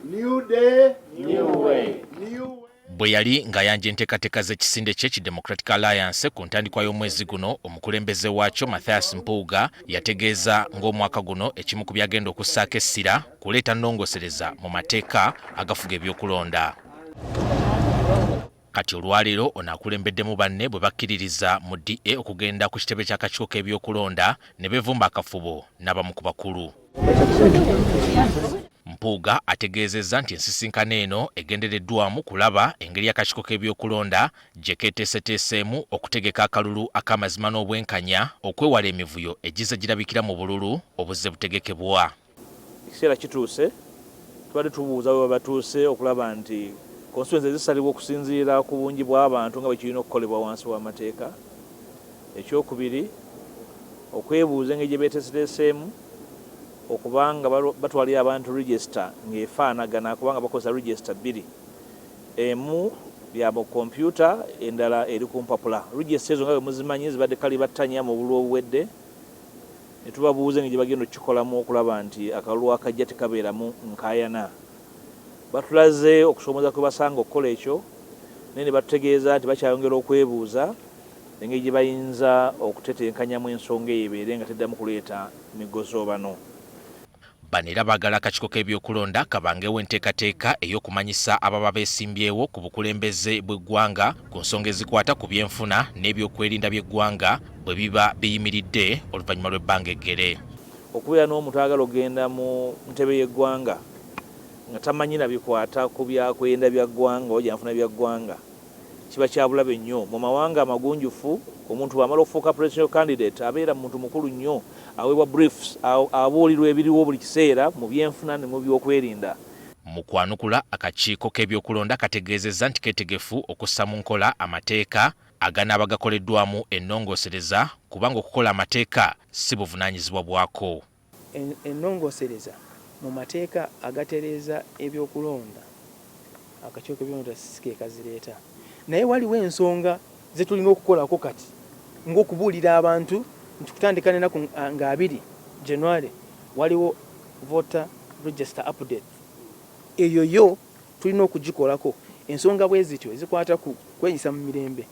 New day, new way. New way. Bwe yali ng'ayanja enteekateeka z'ekisinde kye ki Democratic Alliance ku ntandikwa y'omwezi guno, omukulembeze waakyo Mathias Mpuuga yategeeza ng'omwaka guno ekimu ku byagenda okussaako essira kuleeta nnongosereza mu mateeka agafuga ebyokulonda. Kati olwaleero ono akulembeddemu banne bwe bakkiririza mu DA okugenda ku kitebe ky'akakiiko k'ebyokulonda ne beevumba akafubo n'abamu ku bakulu. Mpuuga ategeezezza nti ensisinkano eno egendereddwamu kulaba engeri akakiiko k'ebyokulonda gye keeteeseteeseemu okutegeka akalulu ak'amazima n'obwenkanya okwewala emivuyo egizze girabikira mu bululu obuzze butegekebwa. Ekiseera kituuse, tubadde tubuuza bwe batuuse okulaba nti constituency ezisalibwa okusinziira ku bungi bw'abantu nga bwe kirina okukolebwa wansi w'amateeka. Ekyokubiri, okwebuuza engeri gye beeteeseteeseemu okubanga batwalira abantu register ng'efaanagana, kubanga bakozesa register bbiri, emu ya mu kompyuta, endala eri ku mpapula. Register ezo nga bwe muzimanyi zibadde kalibattanya mu bululu obuwedde, ne tubabuuza engeri gye bagenda okukikolamu okulaba nti akalulu akajja tekabeeramu nkaayana. Batulaze okusoomooza kwe basanga okukola ekyo, naye ne batutegeeza nti bakyayongera okwebuuza engeri gye bayinza okutetenkanyamu ensonga eyo ebeere nga teddamu kuleeta migozoobano. Bano era baagala akakiiko k'ebyokulonda kabangewo enteekateeka ey'okumanyisa ababa beesimbyewo ku bukulembeze bw'eggwanga ku nsonga ezikwata ku byenfuna n'ebyokwerinda by'eggwanga bwe biba biyimiridde oluvannyuma lw'ebbanga eggere. Okubeera n'omuntu ayagala okugenda mu ntebe y'eggwanga nga tamanyi na bikwata ku byakwerinda bya ggwanga oba byanfuna bya ggwanga kiba kya bulabe nnyo. Mu mawanga amagunjufu, omuntu bw'amala okufuuka presidential candidate abeera muntu mukulu nnyo, aweebwa briefs, abuulirwa ebiriwo buli kiseera mu byenfuna ne mu byokwerinda. Mu kwanukula, akakiiko k'ebyokulonda kategeezezza nti keetegefu okussa mu nkola amateeka aganaaba gakoleddwamu ennongoosereza kubanga okukola amateeka si buvunaanyizibwa bwako. Ennongoosereza mu mateeka agatereeza ebyokulonda akakiiko k'ebyokulonda si ke kazireeta, naye waliwo ensonga ze tulina okukolako kati ng'okubuulira abantu nti kutandika n'ennaku nga 2 January waliwo voter register update, eyo yo tulina okugikolako. Ensonga bwe zityo ezikwata ku kweyisa mu mirembe.